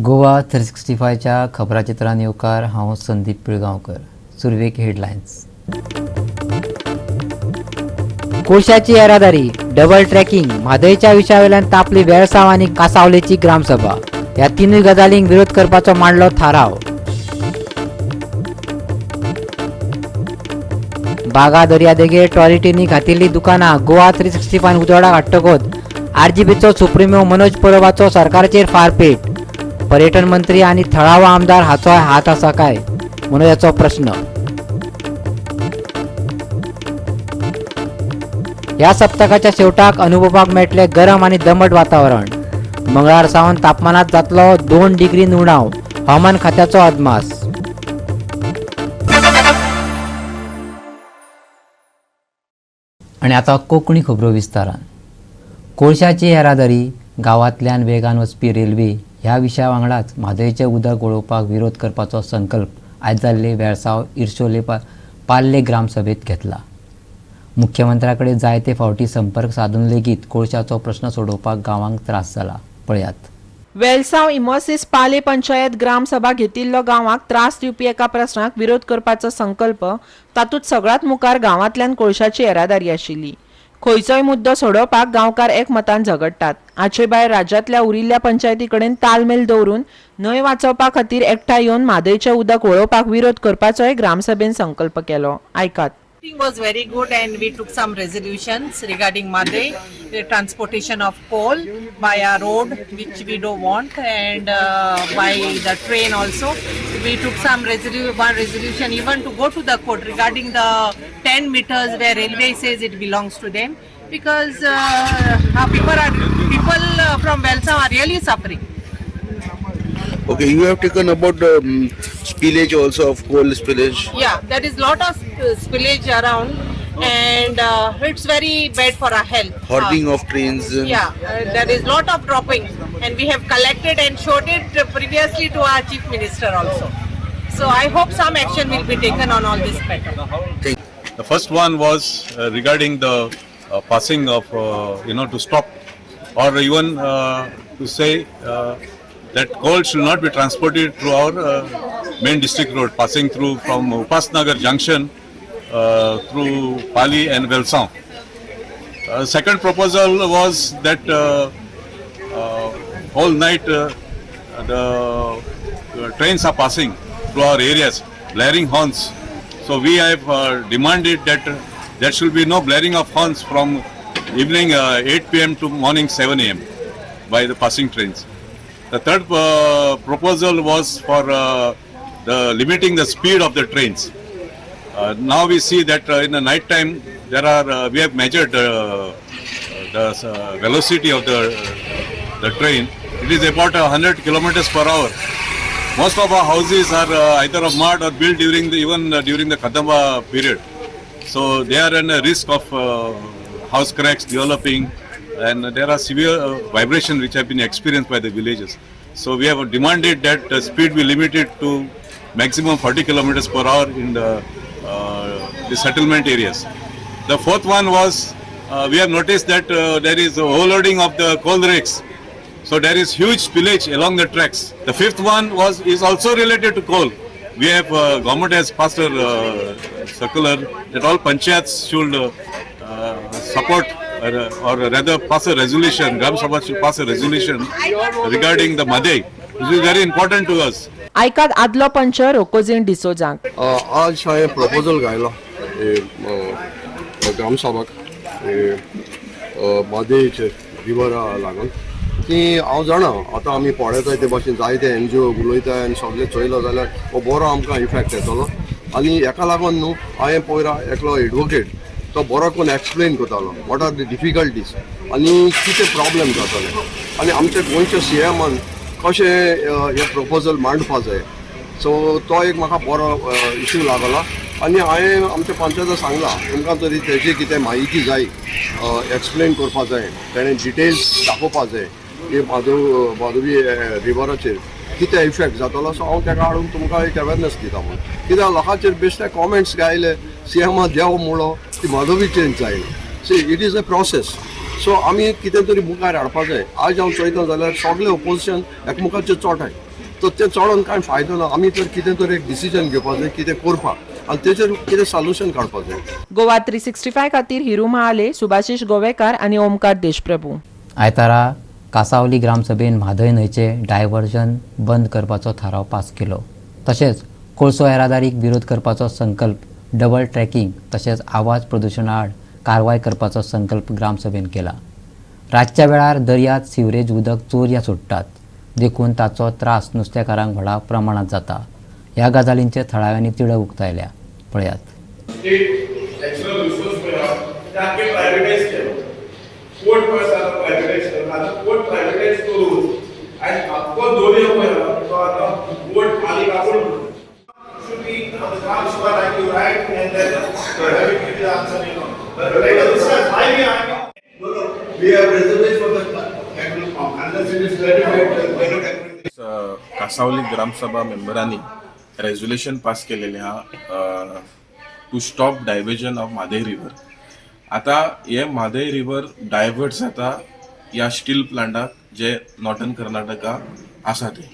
गोवा 365च्या खबराचित्रान येवकार. हांव संदीप पिळगांवकर. सुरवेक हेडलायन्स. कोळशाची येरादारी, डबल ट्रॅकिंग, म्हादयच्या विशयावेल्यान तापली वेळसांव आनी कासावलेची ग्रामसभा. ह्या तिनूय गजालींक विरोध करपाचो मांडलो थाराव. बागा दर्यादेगेर टॉयलेटींनी घातिल्ली दुकानां गोवा 365 उजवाडाक हाडटकच आरजीबीचो सुप्रिमो मनोज परबाचो सरकाराचेर फारपेट. पर्यटन मंत्री आनी थळावो आमदार हाचो हात आसा काय, मनोजाचो प्रश्न. ह्या सप्तकाच्या शेवटाक अनुभवाक मेळटले गरम आनी दमट वातावरण. मंगळार सावन तापमानात जातलो 2 डिग्री उणाव, हवामान खात्याचो अदमास. आनी आतां कोंकणी खबरो विस्तारान. कोळशाची येरादारी, गांवांतल्यान वेगान वचपी रेल्वे ह्या विशया वांगडाच म्हादयचें उदक वळोवपाक विरोध करपाचो संकल्प आयज जाल्ले वेळसांव इरशोले पार्ले ग्रामसभेंत घेतला. मुख्यमंत्र्या कडेन जायते फावटी संपर्क साधून लेगीत कोळशाचो प्रश्न सोडोवपाक गांवांक त्रास जाला. पळयात. वेलसांव इमोसिस पाले पंचायत ग्रामसभा घेतिल्लो गांवाक त्रास दिवपी एका प्रश्नाक विरोध करपाचो संकल्प, तातूंत सगळ्यांत मुखार गांवांतल्यान कोळशाची येरादारी आशिल्ली. खंयचोय मुद्दो सोडोवपाक गांवकार एकमतान झगडटात. हाचे भायर राज्यांतल्या उरिल्ल्या पंचायती कडेन तालमेल दवरून न्हंय वाचोवपा खातीर एकठांय येवन म्हादयचें उदक वळोवपाक विरोध करपाचोय ग्रामसभेन संकल्प केलो. आयकात. Meeting was very good and we took some resolutions regarding Mhadei, the transportation of coal by a road which we don't want, and by the train also. We took some one resolution even to go to the court regarding the 10 meters where railway says it belongs to them, because people from Velsao are really suffering. Okay, you have taken about the spillage also of coal spillage. Yeah, there is lot of spillage around, and it's very bad for our health. Hoarding of trains. Yeah, there is lot of dropping, and we have collected and showed it previously to our chief minister also. So I hope some action will be taken on all this matter. The first one was regarding the passing of, to stop or even to say that coal should not be transported through our main district road passing through from Upasnagar junction through Pali and Velsao. Second proposal was that whole night the trains are passing through our areas, blaring horns. So we have demanded that there should be no blaring of horns from evening 8 p.m. to morning 7 a.m. by the passing trains. The third proposal was for the limiting the speed of the trains. Now we see that in the night time there are we have measured the velocity of the train. It is about 100 kilometers per hour. Most of our houses are either of mud or built during the during the Kadamba period, so they are in a risk of house cracks developing, and there are severe vibration which have been experienced by the villagers. So we have demanded that the speed be limited to maximum 40 kilometers per hour in the settlement areas. The fourth one was we have noticed that there is overloading of the coal rakes. So there is huge spillage along the tracks. The fifth one is also related to coal. We have government has passed a circular that all panchayats should support or rather pass a resolution, Gram Sabha should pass a resolution regarding the Mhadei, which is very important to us. आयकात आदलो पंच रोकोझीन डिसोजांक. आज हांवें proposal घायला ग्रामसभाक म्हादयचेर रिवरा लागून की हांव जाणा आतां आमी पळयताय ते भाशेन जायते एनजीओ उलयताय आनी सगळें चोयलो जाल्यार हो बरो आमकां इफेक्ट येतलो. आनी हेका लागून न्हू हांवें पयर एकलो एडवोकेट तो बरो करून एक्सप्लेन करतालो what are the difficulties आनी कितें प्रॉब्लेम जातले आनी आमच्या गोंयच्या सीएमान कशें हें प्रपोजल मांडपा जाय. सो तो एक म्हाका बरो इशू लागला आनी हांवें आमच्या पंचायताक सांगलां तुमकां तरी तेजी कितें म्हायती जाय एक्सप्लेन करपा जाय, तेणें डिटेल्स दाखोवपा जाय की माधवी रिवराचेर कितें इफेक्ट जातलो. सो हांव तेका हाडून तुमकां एक अवेरनस दिता म्हूण कित्याक लोकांचेर बेश्टे कॉमेंट्स गायले सीएमा देव म्हणलो ती माधवी चेंज जायना. See it is a process. So आमी कितें तरी मुखार हाडपा जाय. आज हांव चोयता जाल्यार सगळे ओपोजिशन एकमेकाचेर चोटाय. तर तें चडोन कांय फायदो ना. आमी तर कितें तर एक डिसिजन घेवपाक जाय, कितें करपाक आनी तेचेर कितें सोल्युशन काडपाक जाय. गोवा 365 खातीर हिरू महाले, सुभाषिश गोवेकार आनी ओमकार देशप्रभू. आयतारा कासावली ग्रामसभेन म्हादय न्हंयचे डायव्हर्जन बंद करपाचो थाराव पास केलो. तशेंच कोळसो येरादारीक विरोध करपाचो संकल्प, डबल ट्रॅकिंग तशेंच आवाज प्रदुशणा आड कारवाय करपाचो संकल्प ग्रामसभेन केला. रातच्या वेळार दर्यांत सिवरेज उदक चोरयां सोडटात, देखून ताचो त्रास नुस्तेकारांक व्हडा प्रमाणांत जाता. ह्या गजालींचे थळाव्यांनी तिडक उक्तायल्या. पळयात. कासावली ग्रामसभा मेंबरांनी रेजोल्युशन पास केलेले आहा to stop diversion of Mhadei river. आता हे म्हादय रिवर डायवर्ट जाता ह्या स्टील प्लांटाक जे नॉर्थन कर्नाटका आसा ते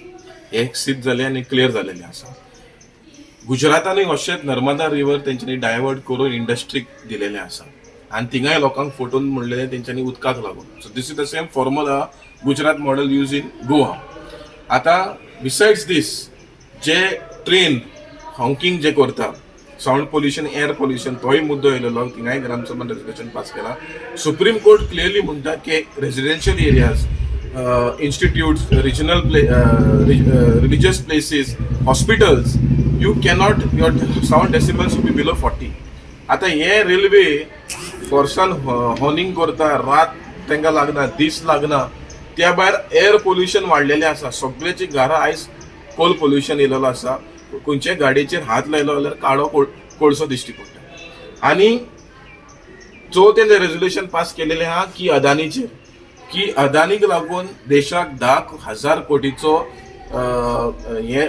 हे सिद्ध जाले आनी क्लियर जालेले आसा. गुजरातानूय अशेंच नर्मदा रिवर तेंच्यांनी डायवर्ट करून इंडस्ट्रीक दिलेले आसा आनी थिंगाय लोकांक फोटोन म्हणलेले तेंच्यांनी उदकाक लागून. So this is the same formula Gujarat model use in Goa. आता बिसायड्स दीस जे ट्रेन हॉंकिंग जे करता, सावंड पोल्युशन, एअर पोल्युशन, तोय मुद्दो येयलेलो, थिंगाय ग्रामसभेन रेजोल्युशन पास केला. सुप्रीम कोर्ट क्लियरली म्हणटा की residential areas, institutes, regional religious places, hospitals, you cannot, your sound decibels be below 40. आता हे रेल्वे फोर्सान हॉर्निंग करता, रात तांकां लागना, दीस लागना, त्या भायर एअर पोल्युशन वाडलेलें आसा. सगळ्याची घरां आयज कोल पोल्युशन येयलेलो आसा. खंयच्याय गाडयेचेर हात लायलो जाल्यार काळो कोळसो दिश्टी पडटा. आनी चवथें रेजोल्युशन पास केलेलें आहा की अदानीचेर, की अदानीक लागून देशाक 10,000 कोटीचो हे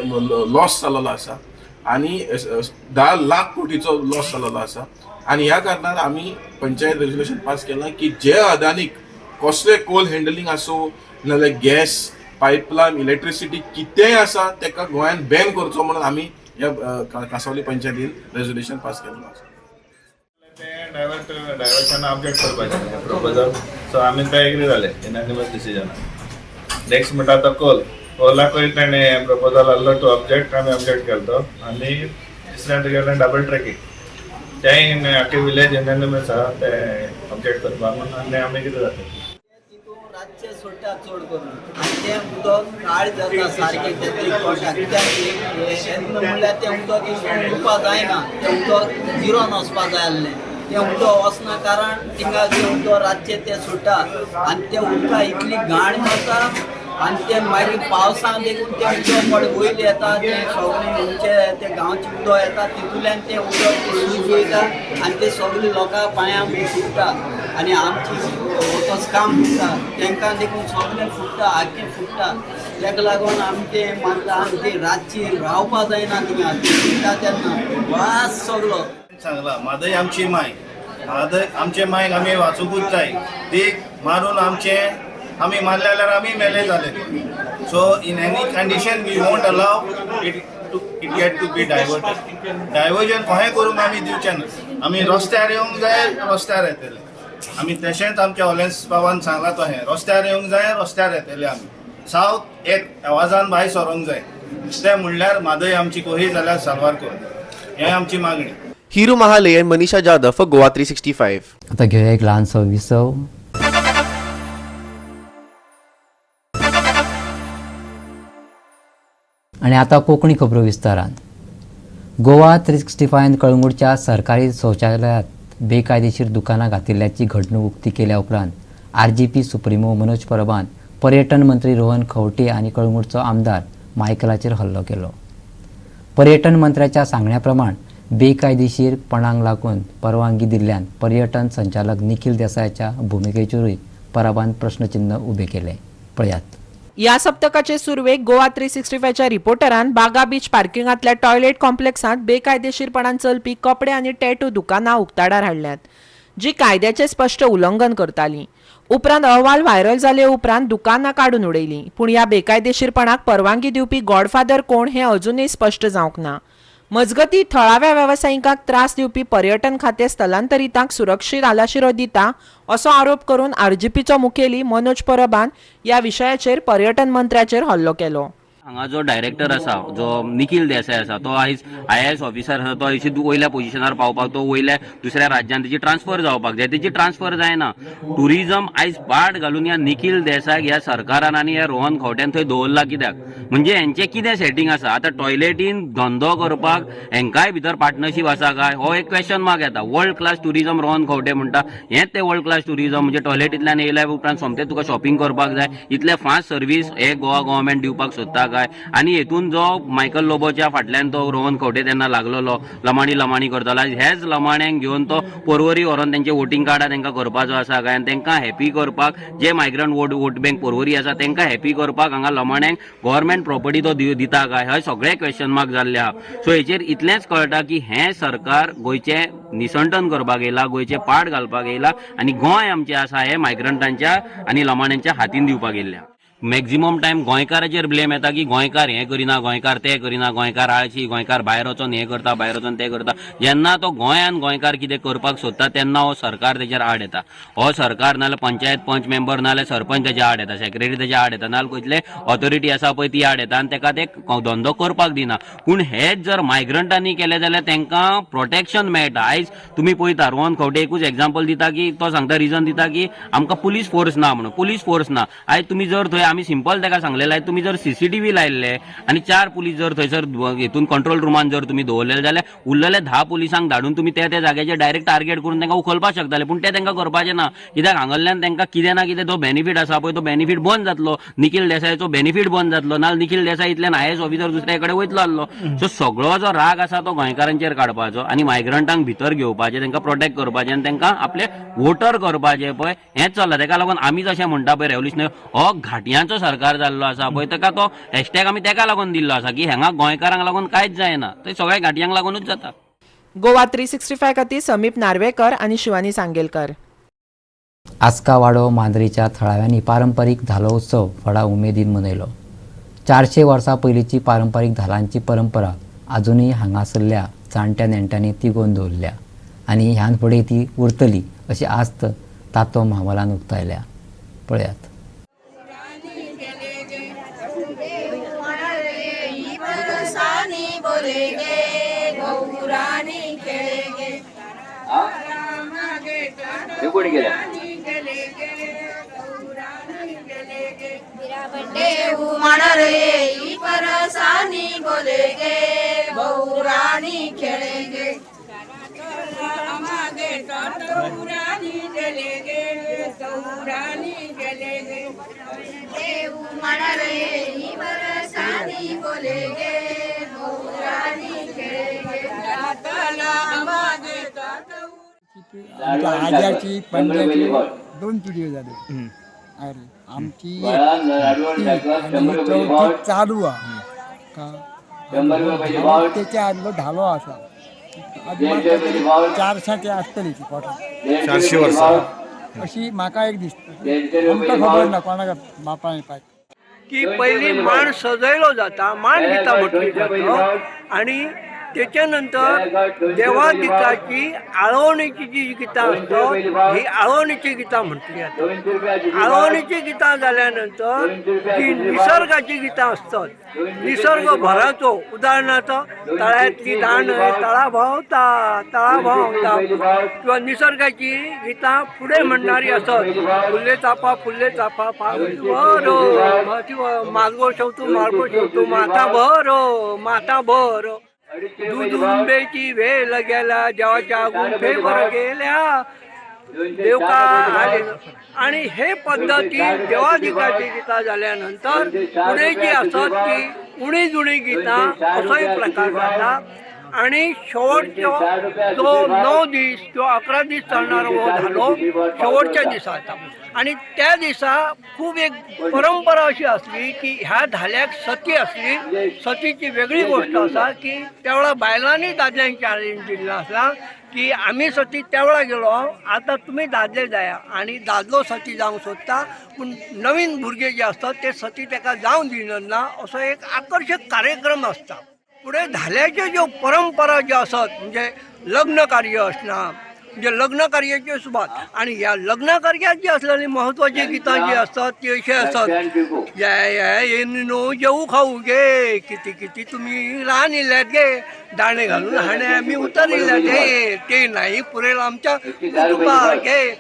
लॉस जालेलो आसा आनी 10 लाख कोटीचो लॉस जालेलो आसा. आनी ह्या कारणान आमी पंचायत रेजोल्युशन पास केलां की जे अदानीक कसले कोल हँडलिंग आसूं नाजाल्यार गॅस पायपलायन, इलेक्ट्रिसिटी कितेंय आसा तेका गोंयान बॅन करचो म्हणून आमी ह्या कासावली पंचायतीन रेजोल्युशन पास केल्लो आसा. तें डायवर्शन ऑब्जेक्ट करपाचें प्रपोजल, सो आमी ते एग्री जाले युनानिमस डिसिजन. नेक्स्ट म्हणटा आतां कोल, कोलाकूय ताणें प्रपोजल आहलो टू ऑब्जेक्ट, आमी ऑब्जेक्ट केलो तो. आनी तिसरें तुगेलें डबल ट्रॅकिंग, तेंय आख्खे विलेज युनानिमस आहा तें ऑब्जेक्ट करपाक म्हणून आनी आमी कितें जाता रातचे सोडटा चड करून आनी तें उदक काळ जाता सारकें तें पोटाक, कित्याक म्हणल्यार तें उदक उरपा जायना, तें उदक जिरोन वचपा जाय आसलें, तें उदक वचना कारण थिंगा तें उदक रातचें तें सोडटा आनी तें उदका इतली घाण जाता आनी तें मागीर पावसान देखून तें उदक पड वयर येता, तें सगळें आमचे तें गांवचें उदक येता तितूंतल्यान तें उदक सुज वयता आनी तें सगळें लोकां पांयां फुट्टा आनी आमची काम फुट्टा तांकां देखून सगळें फुट्टा, आख्खें फुट्टा. ताका लागून आमी तें मागता आनी तें रातची रावपा जायना थिंगा फुट्टा तेन्ना वास सगळो. सांगला म्हादय आमची माय, म्हादय आमचे मायक आमी वाचूंकूच जाय, ती मारून आमचे आमी मारले जाल्यार आमी मेले जाले. So in any condition we won't allow it to it get to be diverted. Diversion कशें करूंक आमी दिवचे ना, आमी रस्त्यार येवंक जाय, रस्त्यार येतले आमी. तशेंच आमच्या ऑलेन्स बाबान सांगलां तशें रस्त्यार येवंक जाय, रस्त्यार येतले आमी. सावथ एक आवाजान भायर सरोंक जाय, तें म्हणल्यार म्हादय आमची कशी जाल्यार साल्वार करूं, हें आमची मागणी. Hiru Mahale and Manisha Jadhav for Goa 365. आता घेऊया एक लहानसो विसव. आनी आतां कोंकणी खबरो विस्तारान. गोवा 365 कळंगूटच्या सरकारी शौचालयांत बेकायदेशीर दुकानां घातिल्ल्याची घडणूक उक्ती केल्या उपरांत आरजीपी सुप्रिमो मनोज परबान पर्यटन मंत्री रोहन खंवटे आनी कळंगूटचो आमदार मायकलाचेर हल्लो केलो. पर्यटन मंत्र्याच्या सांगण्या प्रमाण बेकायदेशीरपणाक लागून परवानगी दिल्ल्यान पर्यटन संचालक निखील देसायाच्या भुमिकेचेरूय परबान प्रश्नचिन्ह उबें केलें. पळयात. ह्या सप्तकाचे सुरवेक गोवा 365च्या रिपोर्टरान बागा बीच पार्किंगांतल्या टॉयलेट कॉम्प्लेक्सांत बेकायदेशीरपणान चलपी कपडे आनी टॅटू दुकानां उक्ताडार हाडल्यात, जी कायद्याचें स्पश्ट उल्लंघन करतालीं. उपरांत अहवाल व्हायरल जाले उपरांत दुकानां काडून उडयलीं. पूण ह्या बेकायदेशीरपणाक परवानगी दिवपी गॉडफादर कोण हें अजूनय स्पश्ट जावंक ना. मजगती थळाव्या वेवसायिकांक त्रास दिवपी पर्यटन खातें स्थलांतरितांक सुरक्षीत आलाशिरो दिता असो आरोप करून आरजीपीचो मुखेली मनोज परबान ह्या विशयाचेर पर्यटन मंत्र्याचेर हल्लो केलो. हांगा जो डायरेक्टर आसा जो निखिल देसाय आसा तो आयज IAS officer आसा, तो अशी वयल्या पोजिशनार पावपाक तो वयल्या दुसऱ्या राज्यांत तेजी ट्रान्सफर जावपाक जाय, तेजी ट्रान्सफर जायना. टुरिजम आयज पाट घालून ह्या निखिल देसायक ह्या सरकारान आनी ह्या रोहन खंवट्यान थंय दवरला कित्याक, म्हणजे हेंचें कितें सेटींग आसा. आतां टॉयलेटीन धंदो करपाक हेंकाय भितर पार्टनरशीप आसा काय हो एक क्वेश्चन मार्क येता. World class tourism Rohan Khaunte म्हणटा, हेंच तें वर्ल्ड क्लास टुरिजम म्हणजे टॉयलेटींतल्यान येयल्या उपरांत सोमतें तुका शॉपिंग करपाक जाय, इतलें फास्ट सर्वीस हे गोवा गव्हर्मेंट दिवपाक सोदता काय. आनी हेतून जो मायकल लोबोच्या फाटल्यान तो रोहन खंवटे तेन्ना लागलेलो लमाणी लमाणी करतालो, हेच लमाण्यांक घेवन तो पोरवरी व्हरोन तेंचे वोटींग कार्डां तेंकां करपाचो आसा काय, आनी तेंकां हॅपी करपाक जे मायग्रंट वोट बँक पोरवरी आसा तेंकां हॅपी करपाक हांगा लमाण्यांक गव्हर्मेंट प्रॉपर्टी तो दिता काय, हे सगळे क्वेश्चन मार्क जाल्ले आहा. सो हेचेर इतलेंच कळटा की हें सरकार गोंयचें निसंटन करपाक येयला, गोंयचें पाड घालपाक येयला आनी गोंय आमचें आसा हें मायग्रंटांच्या आनी लमाण्यांच्या हातीन दिवपाक येयल्लें. मॅक्झिमम टायम गोंयकाराचेर ब्लेम येता की गोंयकार हें करिना, गोंयकार तें करिना, गोंयकार आळशी, गोंयकार भायर वचोन हें करता, भायर वचोन तें करता. जेन्ना तो गोंयान गोंयकार कितें करपाक सोदता तेन्ना हो सरकार तेजेर आड येता. हो सरकार नाजाल्यार पंचायत पंच मेंबर नाजाल्यार सरपंच तेजे आड येता, सेक्रेटरी तेजे आड येता, नाजाल्यार कसले ऑथॉरिटी आसा पळय ती आड येता आनी तेका ते धंदो करपाक दिना. पूण हेच जर मायग्रंटांनी केलें जाल्यार तेंकां प्रोटेक्शन मेळटा. आयज तुमी पळयता रोहन खंवटे एकूच एग्जाम्पल दिता की तो सांगता, रिजन दिता की आमकां पुलीस फोर्स ना म्हणून. पुलीस फोर्स ना. आयज तुमी जर थंय आमी सिंपल तेका सांगलेलें, तुमी जर CCTV लायल्ले आनी 4 पुलीस जर थंयसर हेतून कंट्रोल रुमान जर तुमी दवरलेले जाल्यार उरलेले 10 पुलिसांक धाडून तुमी त्या त्या जाग्याचेर डायरेक्ट टार्गेट करून तेंकां उखलपाक शकताले. पूण ते तेंकां करपाचें ना, कित्याक हांगल्ल्यान तेंकां कितें ना कितें तो बेनिफीट आसा पळय तो बेनिफीट बंद जातलो, निखिल देसायाचो बेनिफीट बंद जातलो, नाजाल्यार निखिल देसाय इतल्यान IAS officer दुसऱ्या कडेन वयतलो आसलो. सो सगळो जो राग आसा तो गोंयकारांचेर काडपाचो आनी मायग्रंटांक भितर घेवपाचें, तेंकां प्रोटेक्ट करपाचें आनी तेंकां आपले वोटर करपाचें पळय हेंच चल्लां. तेका लागून आमी जशें म्हणटा पळय रेव्होल्युशनरी हो घाटयांचो सरकार जाल्लो आसा पळय तेका तो हॅशटॅग आमी तेका लागून दिल्लो आसा की हांगा गोंयकारांक लागून कांयच जायना, ते सगळ्या घाटयांक लागूनच जाता. गोवा 365 खातीर समीप नार्वेकर आनी शिवानी सांगेलकर. आस्कावाडो मांद्रेच्या थळाव्यांनी पारंपरीक धालो उत्सव व्हडा उमेदीन मनयलो. 400 वर्सां पयलींची पारंपरीक धालांची परंपरा आजुनूय हांगासरल्या जाणट्या नेणट्यांनी तिगोवन दवरल्या आनी ह्यान फुडें ती उरतली अशी आस्त तातो म्हामलान उक्तायल्या. पळयात. आज्याची पंजाची 2 पिढी जाल्यो. अरे आमची चवथी चालू आहा, तेच्या आदलो धालो आसा, 400 आसतली ती पोटां, 400 वर्सां अशी म्हाका एक दिसता. आमकां खबर ना कोणाक बापाय पाय की पयलीं मांड सजयलो जाता, मांड गितां म्हटली जाता आनी तेच्या नंतर देवा गिताची आळवणीची जी गितां आसतात ही आळवणीची गितां म्हटली जातात. आळवणीची गितां जाल्या नंतर जी निसर्गाची गितां आसतात, निसर्ग भराचो, उदाहरणार्थ तळ्यांतली दांड तळा भोंवता तळा भोंवता, किंवा निसर्गाची गितां फुडें म्हणणारी आसत, फुल्ले चापा फुल्ले चापा भर मालगो शेवतू मालगो शेवतू माता भर माता भर, दुदुंबेची वेल गेल्या देवाच्या गुंफेवर गेल्या देवका आले. आणि हे पद्धती देवादिकाची गीता जाल्यानंतर फुडें जी आसत ती उणी जुणी गीतां असोय प्रकार जाता. आणि शेवटचो जो 9 दीस किंवा 11 दीस चलणारो हो धालो शेवटच्या दिसा येता आनी त्या दिसा खूब एक परंपरा अशी आसली की ह्या धाल्याक सती आसली. सतीची वेगळी गोष्ट आसा की त्या वेळार बायलांनी दादल्यांक चॅलेंज दिल्लें आसला की आमी सती त्या वेळार गेलो, आतां तुमी दादले जाया. आनी दादलो सती जावंक सोदता पूण नवीन भुरगे जे आसतात ते सती ताका जावंक दिना, असो एक आकर्शक कार्यक्रम आसता. फुडें धाल्याच्यो ज्यो परंपरा ज्यो आसत म्हणजे लग्न कार्य आसना, म्हणजे लग्न कार्याची सुवात आनी ह्या लग्न कार्यात जी आसलेली महत्वाची गितां जी आसतात ती अशी आसत, ये नो जेऊ खाऊ गे किती किती तुमी ल्हान इल्ल्यात गे, दाणे घालून हाणे आमी उतरिल्ल्यात गे, ते नाही पुरेल आमच्या कुटुंबाक गे,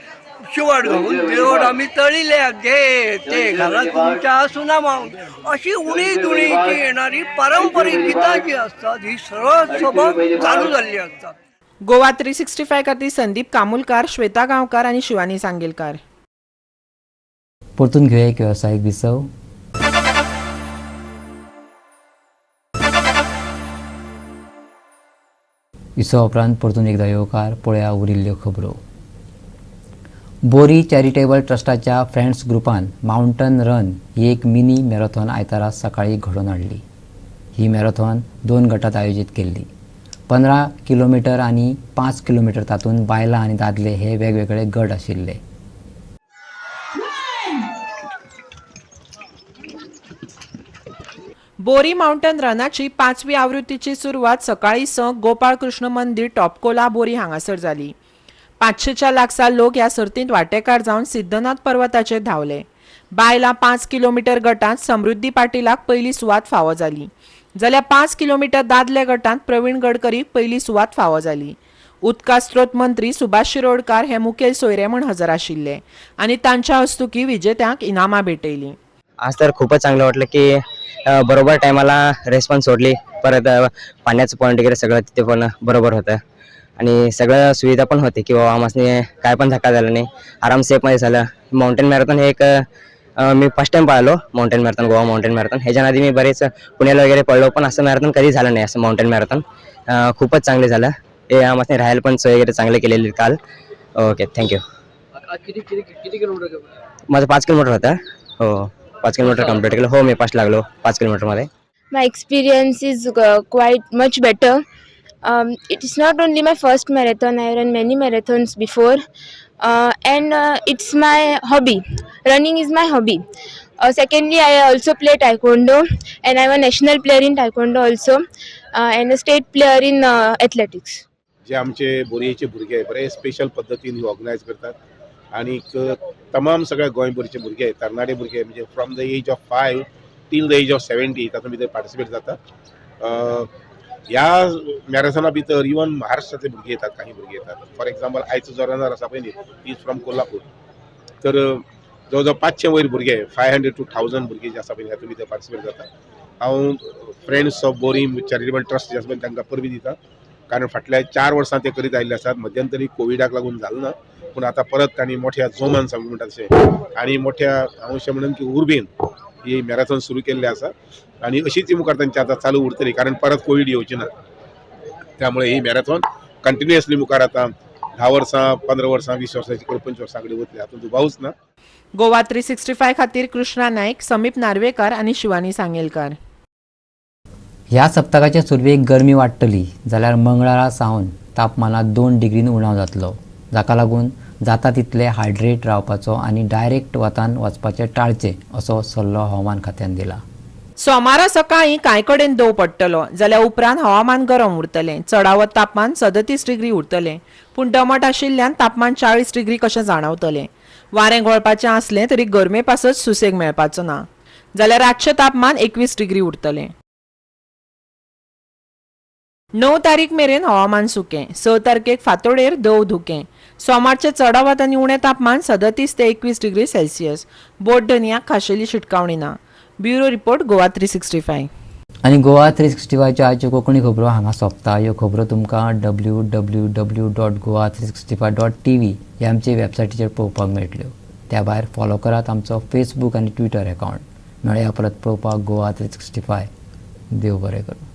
शिवड घालून देवड आमी तळिल्यात गे, ते घाला तुमच्या सुना मावन, अशी उणी दुणीची येणारी पारंपरीक गितां जी आसतात ही सरळ सोबत चालू जाल्ली आसतात. गोवा 365 खातीर संदीप कामुलकार, श्वेता गांवकार आनी शिवानी सांगेलकार. परतून घेवया एक वेवसायीक विसव. विसवा उपरांत परतून एकदा येवकार. पळया उरिल्ल्यो खबरो. बोरी चॅरिटेबल ट्रस्टाच्या फ्रेंड्स ग्रुपान माउंटन रन ही एक मिनी मॅरेथॉन आयतारा सकाळी घडोवन हाडली. ही मॅरेथॉन 2 गटात आयोजीत केल्ली. 15 किलोमीटर आनी 5 किलोमीटर तातूंत बायलां आनी दादले हे वेगवेगळे गट आशिल्ले. बोरी माउंटन रनाची 5वी आवृत्तीची सुरवात सकाळी 6 गोपाळ कृष्ण मंदिर टॉपकोला बोरी हांगासर जाली. 500च्या लागसार लोक ह्या सर्तींत वांटेकार जावन सिद्धनाथ पर्वताचेर धांवले. बायलां 5 किलोमीटर गटांत समृद्धी पाटीलाक पयली सुवात फावो जाली, जाल्यार 5 किलोमीटर दादले गटांत प्रवीण गडकरीक पयली सुवात फावो जाली. उदका स्रोत मंत्री सुभाष शिरोडकार हे मुखेल सोयरे म्हूण हजर आशिल्ले आनी तांच्या हस्तुकी विजेत्यांक इनामां भेटयली. आज तर खूपच चांगलं वाटलं की बरोबर टायमाला रेस पण सोडली, परत पाण्याचं पॉईंट वगैरे सगळं तिथे पण बरोबर होतं आणि सगळं सुविधा पण होती की बाबा आम्हाला काय पण धक्का झाला नाही, आराम सेफमध्ये झालं. माउंटेन मॅरेथॉन हे एक मी फर्स्ट टाइम पळालो mountain marathon, Goa mountain marathon. ह्याच्या आधी मी बरेच पुण्याला वगैरे पळलो पण असं मॅरेथॉन कधी झालं नाही. असं माउंटेन मॅरेथॉन खूपच चांगले झालं. हे आम्हाला राहायला पण सोय वगैरे चांगले केलेली काल. Okay, thank you. माझं 5 किलोमीटर होतं. हो, 5 किलोमीटर कंप्लीट केलं. हो, मी फर्स्ट लागलो 5 किलोमीटरमध्ये. My experience is quite much better. It is not only my first marathon, I run many marathons before, and it's my hobby. Running is my hobby. Secondly, I also play taekwondo and I am a national player in taekwondo also, and a state player in athletics. जे आमचे बोरयेचे भुरगे बरे special पद्दतीन ही organise करतात आणि तमाम सगळ्या गोंय भरचे भुरगे, तरणाटे भुरगे म्हणजे from the age of 5 till the age of 70 तातूंत भितर पार्टिसिपेट जाता. ह्या मॅरेथॉना भितर इवन महाराष्ट्रातले भुरगे येतात, काही भुरगे येतात. फॉर एक्झाम्पल आयचो जो रनर आसा पळय न्ही, is from Kolhapur. तर जवळ जवळ 500 वयर भुरगे, 500 to 1000 भुरगे जे आसा पळय हातूंत भितर पार्टिसिपेट जाता. हांव friends of Borim charitable trust जे आसा पळय तांकां परबी दिता, कारण फाटल्या 4 वर्सां ते करीत आयिल्ले आसात. मध्यंतरी कोविडाक लागून जालें ना, पूण आतां परत तांणी मोठ्या जोमान सांगू म्हणटा तशें आनी मोठ्या हांव अशें म्हणून की उर्बेन ही मॅरेथॉन सुरू केल्ली आसा आनी अशीच ही मुखार तांची आतां चालू उरतली, कारण परत कोवीड येवची ना. त्यामुळे ही मॅरेथॉन कंटिन्युअसली मुखार आतां 10 वर्सां, 15 वर्सां, 20 वर्सां, 25 वर्सां कडेन वतली, हातूंत दुबावूच ना. गोवा 365 खातीर कृष्णा नायक, समीप नार्वेकर आनी शिवानी सांगेलकर. ह्या सप्तकाचे सुरवेक गरमी वाडटली जाल्यार मंगळारा सावन तापमानात 2 डिग्रीन उणाव जातलो, जाका लागून जाता तितले हायड्रेट रावपाचो आनी डायरेक्ट वतान वचपाचें टाळचें असो सल्लो हवामान खात्यान दिला. सोमारा सकाळीं कांय कडेन दव पडटलो, जाल्यार उपरांत हवामान गरम उरतलें. चडावत तापमान 37 डिग्री उरतलें, पूण दमट आशिल्ल्यान तापमान 40 डिग्री कशें जाणवतलें. वारें घोळपाचें आसलें तरी गरमे पासत सुसेग मेळपाचो ना, जाल्यार रातचें तापमान 21 डिग्री उरतलें. 9 तारीख मेरेन हवामान सुकें. 6 तारखेक फांतोडेर दव धुकें. सोमारचें चडावत आनी उणें तापमान 37 ते 21 डिग्री सेल्सियस. बोट धनयाक खाशेली शिटकावणी ना. Bureau report, Goa 365. आनी गोवा 365च्यो आयच्यो कोंकणी खबरो हांगा सोंपता. ह्यो खबरो तुमकां www.goa365.tv ह्या आमचे वेबसायटीचेर पळोवपाक मेळटल्यो. त्या भायर फॉलो करात आमचो फेसबूक आनी ट्विटर अकावंट. मेळया परत पळोवपाक गोवा 365. देव बरें करूं.